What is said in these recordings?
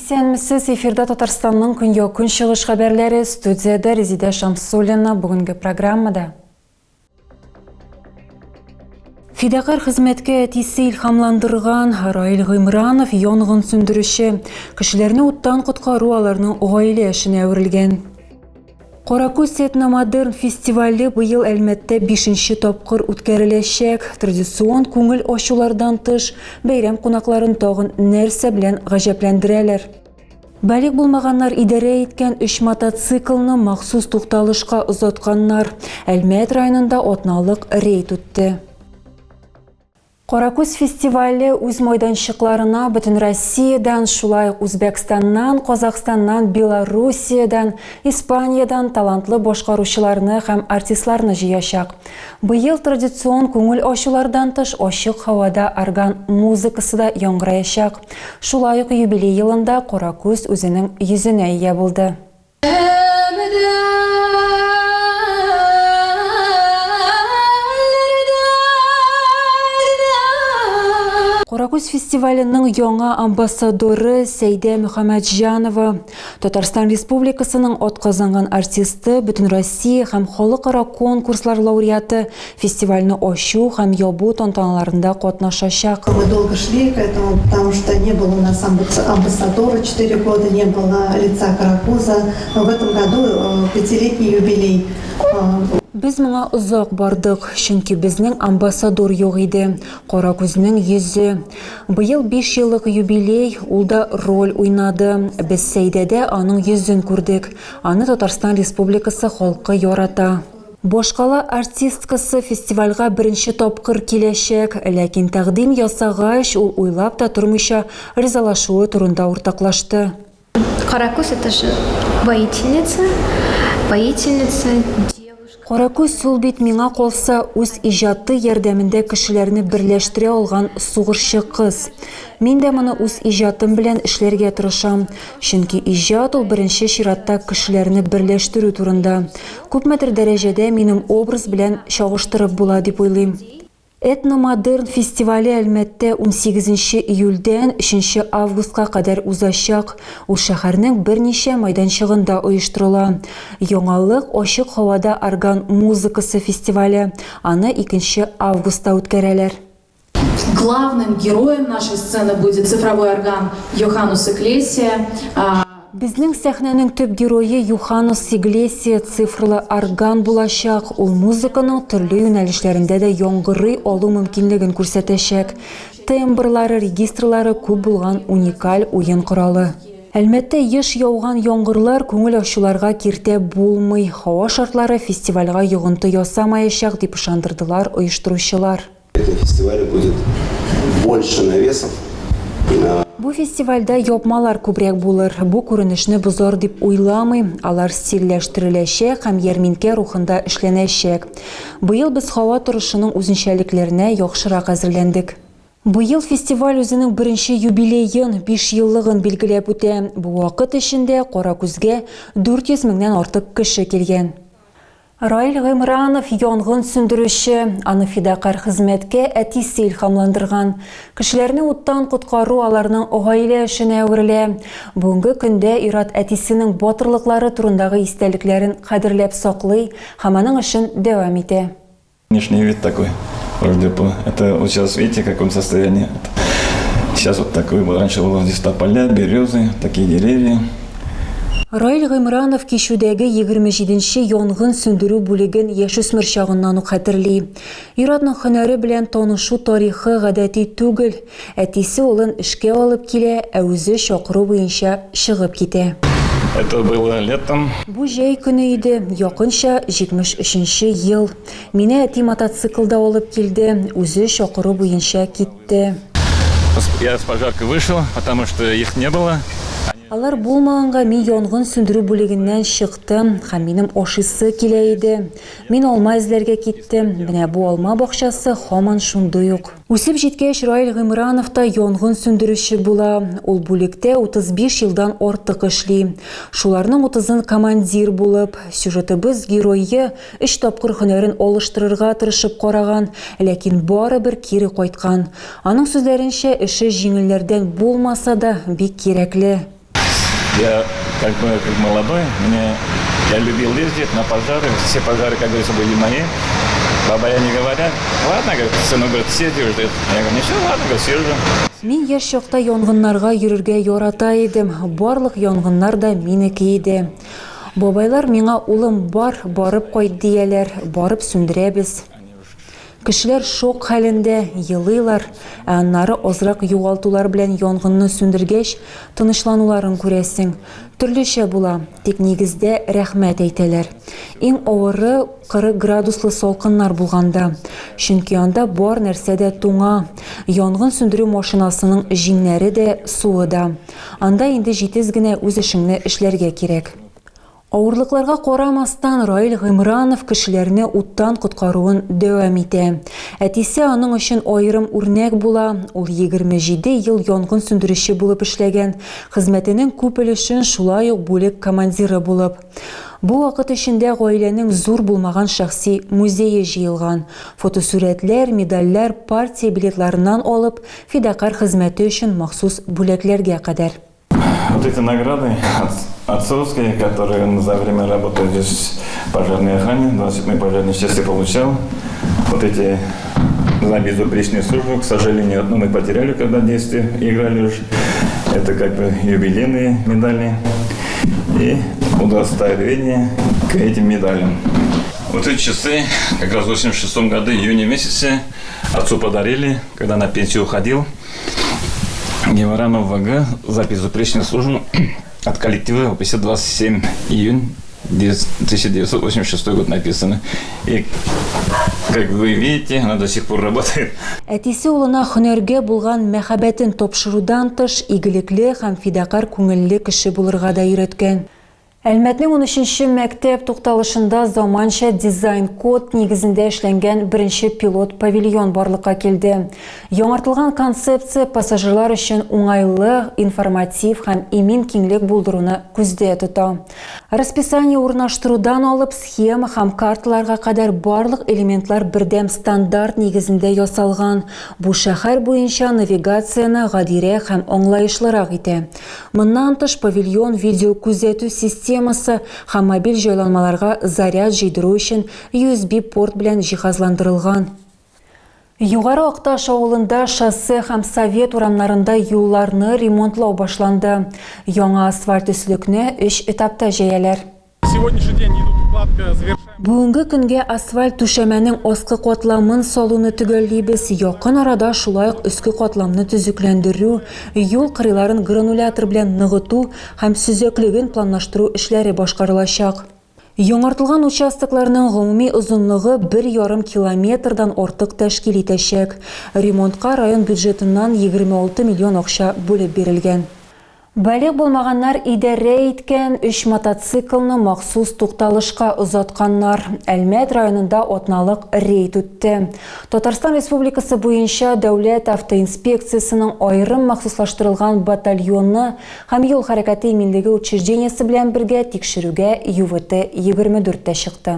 Исәнмесез, эфирда Татарстанның көньяк-көнчыгыш хәбәрләре, студиядә Резидә Шамсуллина бүгенге программада. Фидакарь хезмәткә әтисе илһамландырган Раил Гыймранов янгын сүндерүче. Кешеләрне уттан коткару аларның гаилә эшенә әверелгән. Каракүз этномодерн фестивале быел Әлмәттә бишенче тапкыр үткәреләчәк. Традицион күңел ачулардан тыш, бәйрәм кунакларын тагын нәрсә белән гаҗәпләндерәләр? Балигъ булмаганнар идарә иткән өч мотоциклны махсус тукталышка озатканнар. Әлмәт районында атналык рейд үтте. Каракүз фестивале үз майданчыкларына бөтен Россиядән, шулай ук Үзбәкстаннан, Казахстаннан, Белоруссиядән, Испаниядән талантлы башкаручыларны һәм артистларны җыячак. Быел традицион күңел ачулардан тыш ачык һавада орган музыкасы да яңгыраячак. Шулай ук юбилей елында Каракүз үзенең йөзенә ия булды. Каракүз фестиваленең яңа амбассадоры Сәйдә Мөхәммәтҗанова, Татарстан Республикасының атказанган артисты, Бөтенроссия һәм халыкара конкурслар лауреаты фестивальне ачу һәм ябу тантаналарында катнашачак. Мы долго шли к этому, потому что не было у нас амбассадора, 4 года не было лица Каракуза, но в этом году э, пятилетний юбилей. Э, Без моңа озак бардык, чөнки безнең амбассадор юк иде. Каракүзнең йөзе. Быел 5 еллык юбилей, ул да роль уйнады. Без Сәйдәдә аның йөзен күрдек. Аны Татарстан Республикасы халкы ярата. Башкала артисткасы фестивальгә беренче тапкыр киләчәк, ләкин тәкъдим ясагач, ул уйлап та тормыйча ризалашуы турында уртаклашты. Каракүз это же воительница, воительница, девушка. Каракүз ул бит миңа калса, үз иҗаты ярдәмендә кешеләрне берләштерә алган сугышчы кыз. Мин дә моны үз иҗатым белән эшләргә тырышам. Чөнки иҗат ул беренче чиратта кешеләрне берләштерү турында. Күпмедер дәрәҗәдә минем образ белән чагыштырып була дип уйлыйм. Этномодерн фестивале Әлмәттә унсигезенче июльдән өченче августка кадәр узачак. Ул шәһәрнең берничә майданчыгында оештырыла. Яңалык, ачык һавада орган музыкасы фестивале. Аны икенче августта үткәрәләр. Главным героем нашей сцены будет цифровой орган Йоханнус Иглесия. Безнең сәхнәнең төп герое Юханус Иглесия цифрлы орган булачак, ул музыканың төрле юнәлешләрендә дә яңгырый алу мөмкинлеген күрсәтәчәк. Тембрлары, регистрлары күп булган уникаль уен коралы. Әлмәттә еш яуган яңгырлар күңел ачуларга киртә булмый, һава шартлары фестивальгә йогынты ясамаячак, дип ышандырдылар оештыручылар. Этом фестивале будет больше навесов. Бу фестивальдә япмалар күбрәк булыр. Бу күренешне бозар дип уйламыйм. Алар стильләштереләчәк һәм ярминкә рухында эшләнәчәк. Быел без һава торышының үзенчәлекләренә яхшырак әзерләндек. Быел фестиваль үзенең беренче юбилеен, бишьеллыгын билгеләп үтә. Бу вакыт эчендә Каракүзгә 400 меңнән артык кеше килгән. Раил Гыймранов, янгын сүндерүче. Аны фидакарь хезмәткә әтисе илһамландырган. Кешеләрне уттан коткару аларның гаилә эшенә әверелә. Бүгенге көндә ир-ат әтисенең батырлыклары турындагы истәлекләрен кадерләп саклый һәм аның эшен дәвам итә. Внешний вид такой, вроде бы. Это вот сейчас видите, в каком состоянии. Сейчас вот такой был. Раньше было здесь тополя, березы, такие деревья. Раил Гыймранов Кичүдәге 27 нче янгын сүндерү бүлеген яшүсмер чагыннан ук хәтерли. Ир-атның һөнәре белән танышу тарихы гадәти түгел. Әтисе улын эшкә алып килә, ә үзе чакыру буенча чыгып китә. Это было летом. Бу җәй көне иде, якынча 73 нче ел. Мине әти мотоциклда алып килде, үзе чакыру буенча китте. Я с пожарки вышел, потому что их не было. Алар булмаганга мин янгын сүндерү бүлегеннән чыктым һәм минем ашыйсы килә иде. Мин алма эзләргә киттем. Менә бу алма бакчасы һаман шундый ук. Үсеп җиткәч, Раил Гыймранов та янгын сүндерүче була. Ул бүлектә 35 елдан артык эшли. Шуларның утызын командир булып. Сюжетыбыз герое өч тапкыр һөнәрен алыштырырга тырышып караган, ләкин барыбер кире кайткан. Аның сүзләренчә, эше җиңелләрдән булмаса да, бик кирәкле. Я как бы как молодой, мне я любил ездить на пожары, все пожары, как говорится, были мои. Баба я не говорят, ладно, говорит, сынок, говорит, съезди уже. Я говорю, ничего, ладно, говорит, съезжу. Мин яшь чакта янгыннарга йөрергә ярата идем, барлык янгыннар да минеке иде. Бабайлар миңа, улым, бар, барып кайт, дияләр, барып сүндерәбез. Кешеләр шок хәлендә, елыйлар, ә аннары азрак югалтулар белән янгынны сүндергәч, тынычлануларын күрәсең. Төрлечә була, тик нигездә рәхмәт әйтәләр. Иң авыры, 40 градуслы салкыннар булганда. Чөнки анда бар нәрсә дә туңа, янгын сүндерү машинасының җиңнәре дә, суы да. Анда инде җитез генә үз эшеңне эшләргә кирәк. Авырлыкларга карамастан, Раил Гыймранов кешеләрне уттан коткаруын дәвам итә. Әтисе аның өчен аерым үрнәк була, ул 27 ел янгын сүндерүче булып эшләгән, хезмәтенең күп өлешен шулай ук бүлек командиры булып. Бу вакыт эчендә гаиләнең зур булмаган шәхси музее җыелган, фотосурәтләр, медальләр, партия билетларыннан алып, фидакарь хезмәте өчен махсус бүләкләргә кадәр. Вот эти награды отцовские, которые он за время работы здесь в пожарной охране, 27-й пожарной части получал. Вот эти за безупречную службу, к сожалению, одну мы потеряли, когда в детстве играли уже. Это как бы юбилейные медали и удостоверение к этим медалям. Вот эти часы как раз в 86 году, июне месяце, отцу подарили, когда на пенсию уходил. Геморанов ВГ за безупречную службу от коллектива 527 июнь 1986 год написано. И, как вы видите, она до сих пор работает. Әтисе улына һөнәргә булган мәхәббәтен тапшырудан тыш, игелекле һәм фидакарь күңелле кеше булырга да өйрәткән. Әлмәтнең унөченче мәктәп тукталышында заманча дизайн-код нигезендә эшләнгән беренче пилот павильон барлыкка килде. Яңартылган концепция пассажирлар өчен уңайлы, информатив һәм имин киңлек булдыруны күздә тота. Расписание урнаштырудан алып схема һәм карталарга кадәр барлык элементлар бердәм стандарт нигезендә ясалган. Бу шәһәр буенча навигацияне гадирәк һәм аңлаешлырак итә. Моннан тыш, павильон видеокүзәтү системасы һәм мобиль җайланмаларга заряд җыйдыру өчен USB-порт белән җиһазландырылган. Югары Акташ авылында шоссе һәм Совет урамнарында юлларны ремонтлау башланды. Яңа асфальт өслекне өч этапта җәяләр. Сегодняшний день идут укладка, завершаем. Бүгенге көнгә асфальт түшәмәнең аскы катламын салуны төгәллибез, якын арада шулай ук өске катламны төзекләндерү, юл кырыйларын гранулятор белән ныгыту һәм сөзәклеген планлаштыру эшләре башкарылачак. Яңартылган участокларның гомуми озынлыгы бер ярым километрдан артык тәшкил итәчәк. Ремонтка район бюджетыннан 26 миллион акча бүлеп бирелгән. Балигъ булмаганнар идарә иткән өч мотоциклны махсус тукталышка озатканнар. Әлмәт районында атналык рейд үтте. Татарстан Республикасы буенча Дәүләт автоинспекциясенең аерым махсуслаштырылган батальоны һәм юл хәрәкәте иминлеге учреждениесе белән бергә тикшерүгә ЮВТ 24 тә чыкты.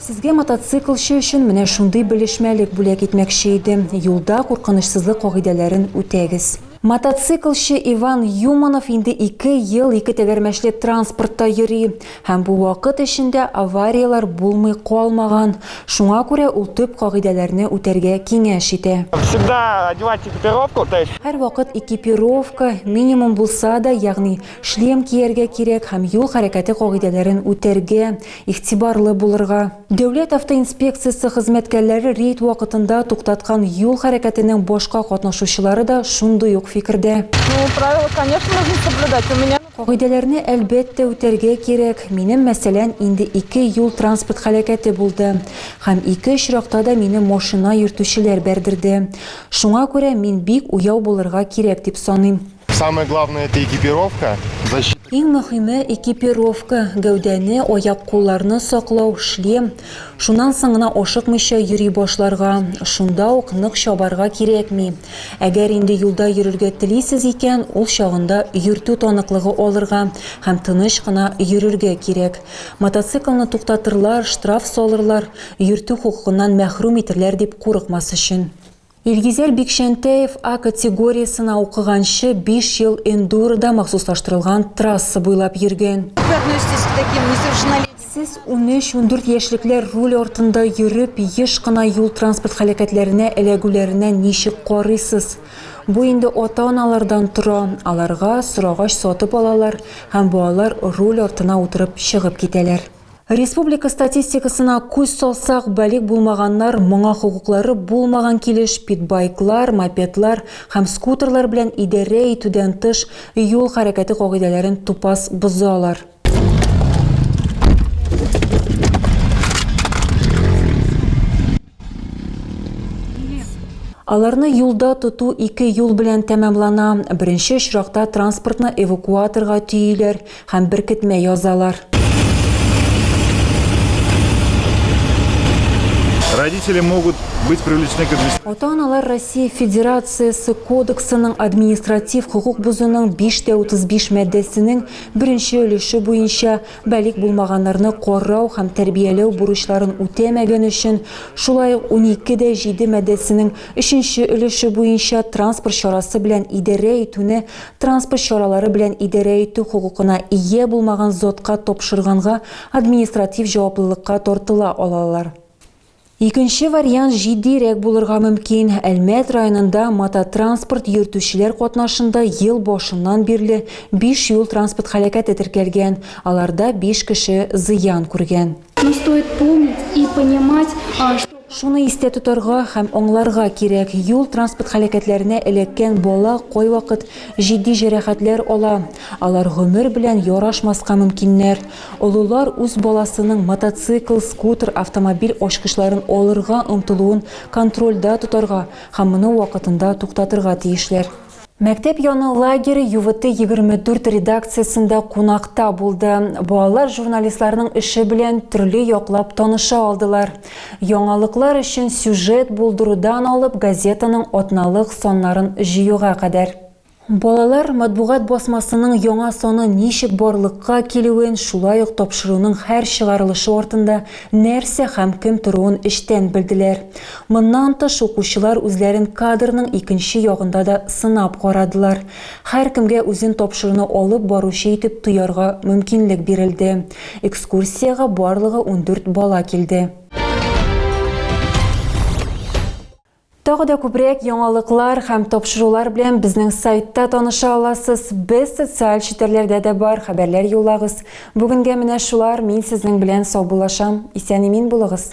Сезгә мотоциклчы өчен менә шундый белешмәлек бүләк итмәкче идем. Юлда куркынычсызлык кагыйдәләрен үтәгез. Мотоциклчы Иван Юманов инде ике ел ике тәгәрмәчле транспортта йөри. Һәм бу вакыт эчендә аварияләр булмый калмаган. Шуңа күрә ул төп кагыйдәләрне үтәргә киңәш итә. Всегда одевать экипировку, то есть Һәрвакыт экипировка, минимум булса да, ягъни шлем кияргә кирәк һәм юл хәрәкәте кагыйдәләрен үтәргә, игътибарлы булырга. Дәүләт автоинспекциясе хезмәткәрләре рейд вакытында туктаткан юл хәрәкәтенең башка катнашучылары да шундый ук фикердә. Ну, правила, конечно, нужно соблюдать. У меня Кагыйдәләрне, әлбәттә, үтәргә кирәк. Минем, мәсәлән, инде ике юл-транспорт һәлакәте булды. Һәм ике очракта да мине машина йөртүчеләр бәрдерде. Шуңа күрә мин бик уяу булырга кирәк дип саныйм. Самое главное это экипировка, защита. Иң мөһиме, экипировка, гәүдәне, аяк-кулларны саклау, шлем. Шуннан соң гына ашыкмыйча йөри башларга. Шунда ук нык чабарга кирәкми. Әгәр инде юлда йөрергә телисез икән, ул чагында йөртү таныклыгы алырга һәм тыныч кына йөрергә кирәк. Мотоциклны туктатырлар, штраф салырлар, йөртү хокукыннан мәхрүм итерләр дип курыкмас өчен. Илгизәр Бикчәнтәев А категориясенә укыганчы биш ел эндурода махсуслаштырылган трасса буйлап йөргән. Как вы относитесь к таким несовершеннолетним? Сез унөч-ундүрт яшьлекләр руль артында йөреп, еш кына юл-транспорт һәлакәтләренә эләгүләренә ничек карыйсыз? Бу инде ата-аналардан тора, аларга сорагач сатып алалар һәм балалар руль артына утырып чыгып китәләр. Республика статистикасына күз салсак, балигъ булмаганнар моңа хокуклары булмаган килеш питбайклар, мопедлар һәм скутерлар белән идарә итүдән тыш, юл хәрәкәте кагыйдәләрен тупас бозалар. Аларны юлда тоту ике юл белән тәмамлана. Беренче очракта транспортны эвакуаторга төйиләр һәм беркетмә язалар. Родители могут быть привлечены к административной. Ата-аналар Россия Федерациясе Кодексының административ хокук бозуның 5 тә 35 маддәсенең беренче өлеше буенча Балигъ булмаганнарны карау һәм тәрбияләү бурычларын үтәмәгән өчен, шулай ук 12 дә 7 маддәсенең өченче өлеше буенча транспорт чарасы белән идарә итүне транспорт чаралары белән идарә итү хокукына ия булмаган затка тапшырганга административ җаваплылыкка тартыла алалар. Икенче вариант җитдиерәк булырга мөмкин. Әлмәт районында мототранспорт йөртүчеләр катнашында ел башыннан бирле биш юл-транспорт һәлакәте теркәлгән, аларда биш кеше зыян күргән. Но стоит помнить и понимать, что. Шуны истә тотарга һәм аңларга кирәк, юл-транспорт һәлакәтләренә эләккән бала кайвакыт җитди җәрәхәтләр ала, алар гомер белән ярашмаска мөмкиннәр. Олылар үз баласының мотоцикл, скутер, автомобиль ачкычларын алырга омтылуын контрольдә тотарга һәм моны вакытында туктатырга тиешләр. Мәктәп яны лагере ЮВТ-24 редакциясендә кунакта булды. Балалар журналистларның эше белән төрле яклап таныша алдылар. Яңалыклар өчен сюжет булдырудан алып газетаның атналык саннарын җыюга кадәр. Балалар матбугат басмасының яңа саны ничек барлыкка килүен, шулай ук тапшыруның һәр чыгарылышы артында нәрсә һәм кем торуын эчтән белделәр. Моннан тыш, укучылар үзләрен кадрның икенче ягында да сынап карадылар. Һәркемгә үзен тапшыруны алып баручы итеп тоярга мөмкинлек бирелде. Экскурсиягә барлыгы 14 бала килде. Тагы да күбрәк яңалыклар һәм тапшырулар белән безнең сайтта таныша аласыз. Без социаль челтәрләрдә дә бар, хәбәрләр юллагыз. Бүгенгә менә шулар, мин сезнең белән саубуллашам. Исән-имин булыгыз!